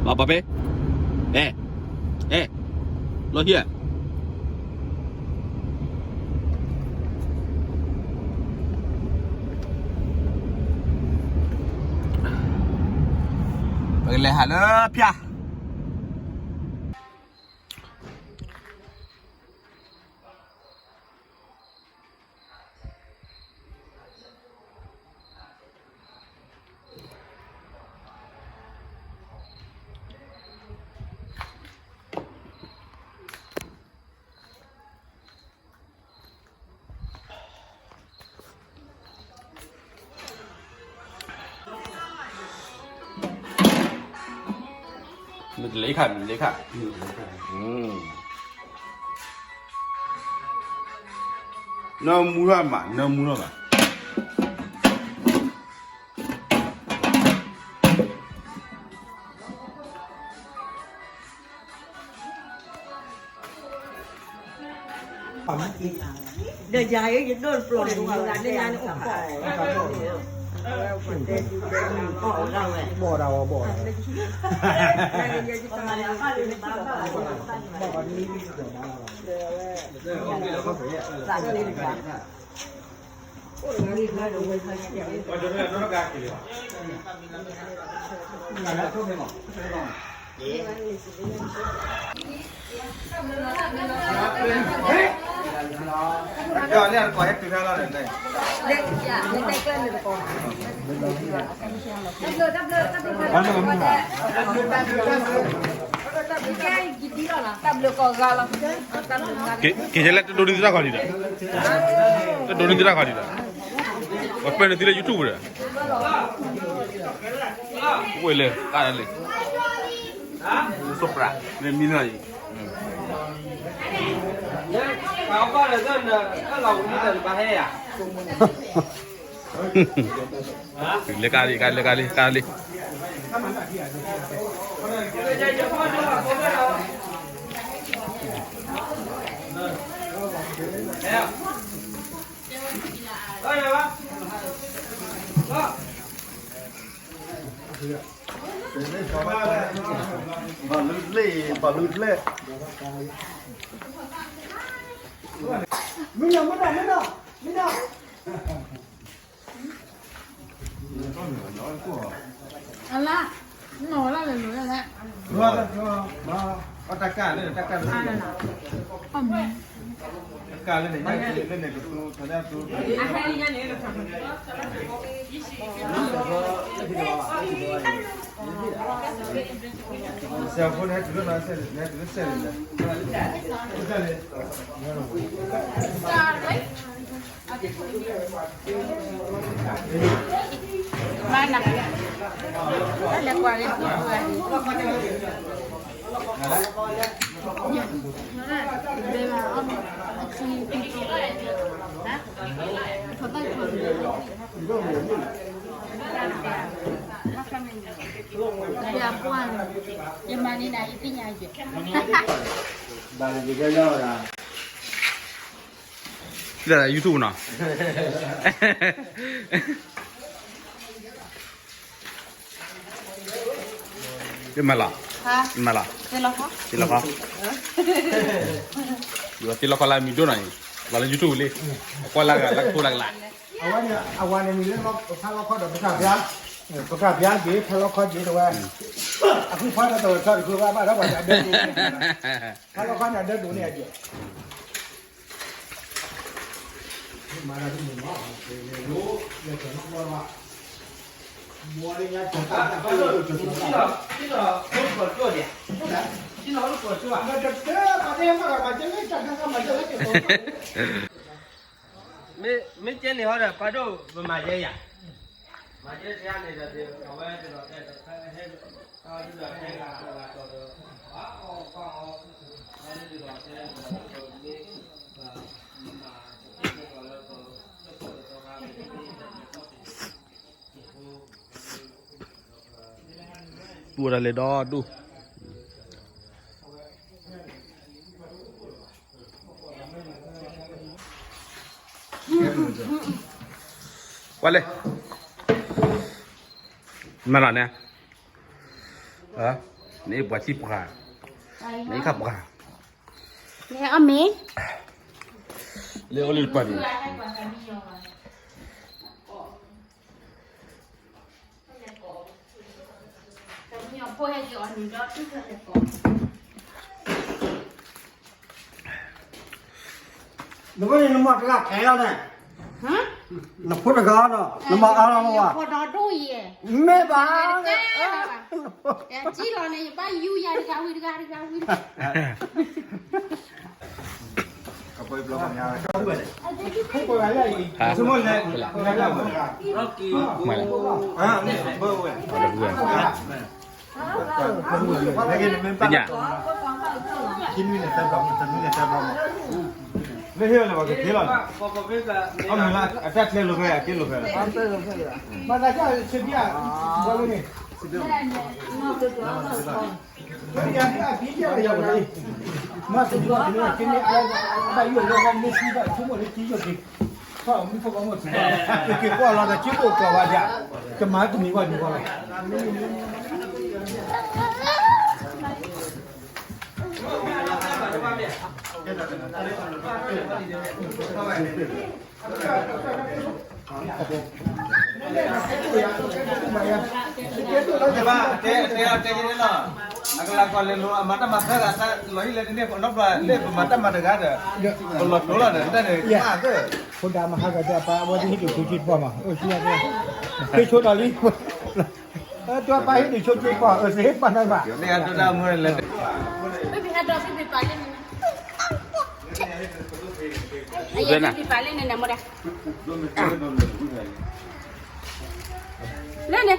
လီၤပှၤပဲ, အဲ, အဲ, လီၤဟံၣ်ဧါ, ပကလဲၤဟးလၢဖၠၣ် မ့ၢ်တလဲၤခါ မ့ၢ်တလဲၤခါ, နၢမူထီၣ်မး နၢမူထီၣ်မး. ဒီးယၤ ယဒိၣ်တပျီၤန့ၣ် ယဂၤန့ၣ် ယၤန့ၣ်အိၣ်ဖီၣ် ဘီၣ်ဒၣ်ဝဲ ဘီၣ်ဒၣ်ဝဲ က့ၤလဲၤတဒိးန့ၢ်သရၣ်ခီဒံးဒီး, တဒိးန့ၢ်သရၣ်ခီဒံးဒီး, ပှၤပဲာ်န့ၢ်သုလၢ YouTube ဒီး, ဝဲလဲၣ် တၢ်လၢ စူးပရး မ့ၢ်မံနီၤအံၤ, လဲၤကါလံ ကါလံ ကါလံ ကါလံ. ဘၣ်လုၢ်လ့ၣ် ဘၣ်လုၢ်လ့ၣ် မ့ၢ်နီၤ မ့ၢ်နီၤ မ့ၢ်နီၤ မ့ၢ်နီၤ. အလါ, နီၢ်ဝဲလၢလၢလၢလၢ, တၢ်ကၢ်လၢ တၢ်ကၢ်လၢ တၢ်ကၢ်လၢန့ၣ် လၢန့ၣ်ကသူ ထီဒါသူ ဆဲးဖိန့ၣ် တုၤလၢ တုၤလၢဆဲးန့ၣ် မၤနၤ, လဲၤကွၢ်လၢ ယမၤန့ၢ်နၤ ယသ့ၣ်ညါယဲၢ် YouTube နီၤ. မၤလီၤ, မၤလီၤ, တ့လီၤခီ, ယတ့လီၤခီလၢမံၤဒိၣ်နီၤအံၤ, လီၤလၢ YouTube လံ, အကွၢ်လၢ်ဂၤ လၢခိလၢ်ကလး, အဝဲန့ၣ် အဝဲန့ၣ်မံၤလၢဖးလီၢ်ခီဒီး ပကၢ်ပျါ, ပကၢ်ပျါက့ၤ ဖးလီၢ်ခီက့ၤတဝဲ, အဃိဖးဒီးတဝဲထီၣ်တဃုဘၣ်ဘၣ်ဒီးပှၤဒၢဒိၣ်, ဖးလီၢ်ခီန့ၣ် အဒၢဒိၣ်န့ၣ်အက့ၢ် မ့ၢ်ကဲန့ၣ်ဟီဒီး ပၢ်ဒိၣ်ပမၤယဲယၤ, မၤယဲန့ၣ်ဒီး အဝဲ တူၢ်ဝဲဒၣ်လဲၤဒီဒူၣ်, ကွၢ်လဲၣ်, မၤလီၤန့ၣ်, န့ၣ်ပှၤထံပှၤ, န့ၣ်ခါပှၤ, လဲၤအီၣ်မ့ၤ, လဲၤအီၣ်လၢတပၤန့ၣ်, နမ့ၢ်နမၤတဂၤခဲလီၤန့ၣ်, နဖိတဂၤနီၤ, နမၤအါလီၤမး, မ့ၢ်ဘၣ်, ကလီၤန့ၣ် ယဘၣ်ယူယၤတဂၤဝံၤတဂၤတဂၤဝံၤ, သ့ၣ်ညါ, မ့ၢ်ဟ့ၣ်လီၤန့ၣ် ပှၤကက့ၤလီၤန့ၣ်, အမ့ၢ်လၢအတၢ်ကျဲလိာ်ဖဲအက့ၤလိာ်ဖဲလီၤ, မၤသးကဆ့ဘျါ, ဘၣ်လၢန့ၣ်, မ့ၢ်တဘၣ်က့ၤလီၤန့ၣ်, မ့ၢ်တဘၣ်က့ၤလီၤန့ၣ်, မ့ၢ်တဘၣ်က့ၤလီၤန့ၣ်, မ့ၢ်တဘၣ်က့ၤလီၤန့ၣ်, မ့ၢ်တဘၣ်က့ၤလီၤန့ၣ်, မ့ၢ်တဘၣ်က့ၤလီၤန့ၣ်, မ့ၢ်တဘၣ်က့ၤလီၤန့ၣ်, မ့ၢ်တဘၣ်က့ၤလီၤန့ၣ်, မ့ၢ်တဘၣ်က့ၤလီၤန့ၣ်, မ့ၢ်တဘၣ်က့ၤလီၤန့ၣ်, မ့ၢ်တဘၣ်က့ၤလီၤန့ၣ်, မ့ၢ်တဘၣ်က့ၤလီၤန့ၣ်, မ့ၢ်တဘၣ်က့ၤလီၤန့ၣ်, အကလၤကွၢ်လဲၤလိာ် အမၤတၢ်မၤသၢဂၤ လီၤဟံၣ်လၢတန့ၢ် ပနီတဘျီ လၢပမၤတၢ်မၤတဂၤဒီး ပလီၤတိၤလီၤဒီး တၢ်န့ၣ် ကၢ်သၢ ဖိဒါမဟါဂၤဒီး အပၢ် အဝဲသ့ၣ်ဟံၣ်ဒုးဆိက့ပှၢ်မး အိၣ်ဆံသ့ၣ် သ့ၣ်ဆိဒီးလံ အပၢ်ဟံၣ်ဒုးဆိက့ပှၢ် အၢ သ့ၣ်ပာ်နၤဘၣ် မ့ၢ်အဒိတၢ်မူန့ၣ်လဲၣ် အယဲၢ်ပာ်လၢန့ၣ်နမူဒါ လၢန့ၣ်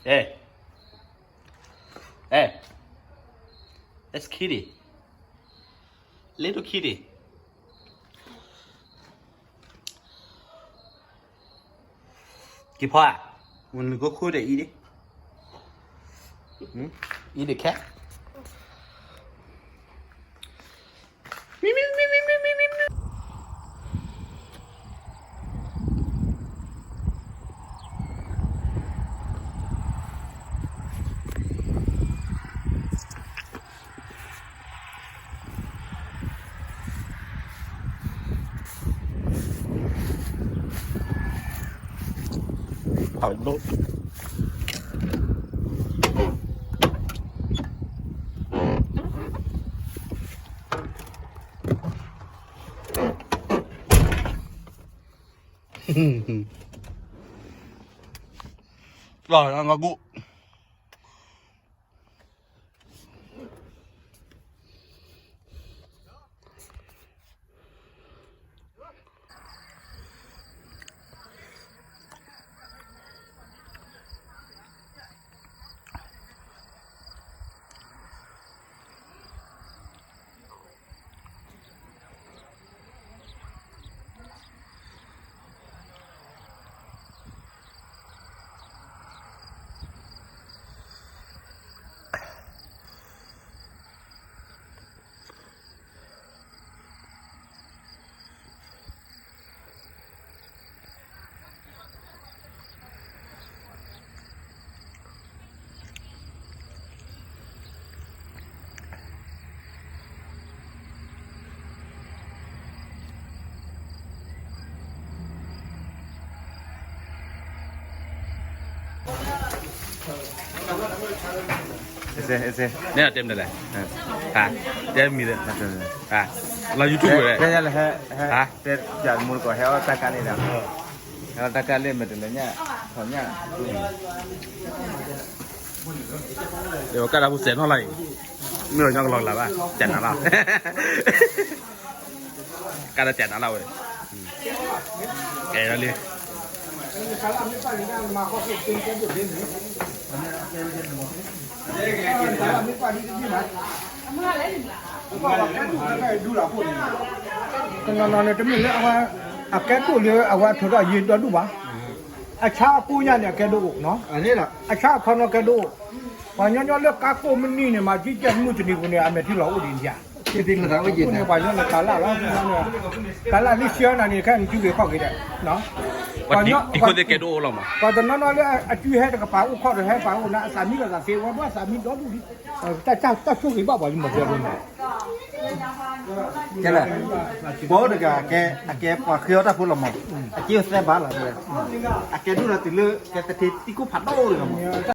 Hey, hey, that's kitty, little kitty. က့ၤဖီဧါ, ဝံၤနကခိၣ်ဒီးအံၤဒၣ်, အံၤဒၣ်ခဲ, မံမံမံမံမံမံမံမံ လီၤငါကူ တဲမနုၤလဲၣ်, တဲမံၤလဲၣ်, လၢ YouTube ဝဲ, တဲယၤလဲၣ်, ဟဲ, ဟဲ, တဲပျးမူတကိး ဟဲအီၣ်တၢ်ကါလ့ၣ်ဒီး, ဟဲအီၣ်တၢ်ကါလ့ၣ် မဲာ်တလဲၤညၣ်, ထီၣ်ညၣ် ကၢ်တၢ်ဖိစဲးနီၣ်လၢအံၤ, မ့ၢ်လီၤညီကလီၤကလးဘၣ်, ကနၤလီၤ, ကၢ်တၢ်ကနၤလီၤဝဲ, ကဲလီၤလံ, မ့ၢ်ပာ်ဒ်တဒ်မး တနီၤနီၤန့ၣ် တမ့ၢ်လၢအဝဲ အကဲဒိၣ်လၢအဝဲထုးထီၣ်ယံာ်ဒီဒူၣ်ဘၣ်. အဆါအကိးညါန့ၣ် အကဲဒိၣ်အိၣ်နီၤ, အဆါအခီနီကဲဒိၣ်အိၣ်, ပှၤညီညီလၢကါကိၢ်မနံၤန့ၣ် မၤကံကဲမုၢ်တနံၤပူၤန့ၣ် အမဲာ်ထံလီၤအိၣ်ဒံးန့ၣ်ဧါ, အဃိန့ၣ် ပှၤညီန့ၣ်ကၤလၢ်လီၤ, ကၤလၢ်လံဆှၢနၤန့ၣ် ခဲအံၤနစုဂ့ၤခီၣ်ဂ့ၤဒီး ပှၤတနီၤနီၤလၢအစုဟဲတကပၤအိၣ်ခီၣ်ဒီးဟဲပာ်အိၣ်န့ၣ် အသးမံလီၤသးသ့ဝဲဒၣ်အသးမံဒီဒူၣ်လံ, တၢ်ဆိၣ်ဂ့ၤဘၣ်ပှၤလံမၤစၢၤဒ်န့ၣ် ကဲလၢ ပှၤအိၣ်တဂၤ အကဲပှၤဃ့အီၣ်တၢ်ဖိလီၤမး, အကဲအိၣ်သၢဘးလီၤ, အကဲဒိၣ်လီၤတုၤလၢ ကဲသထ့တံၢ်ကိၢ်ဖးဒိၣ်လီၤမး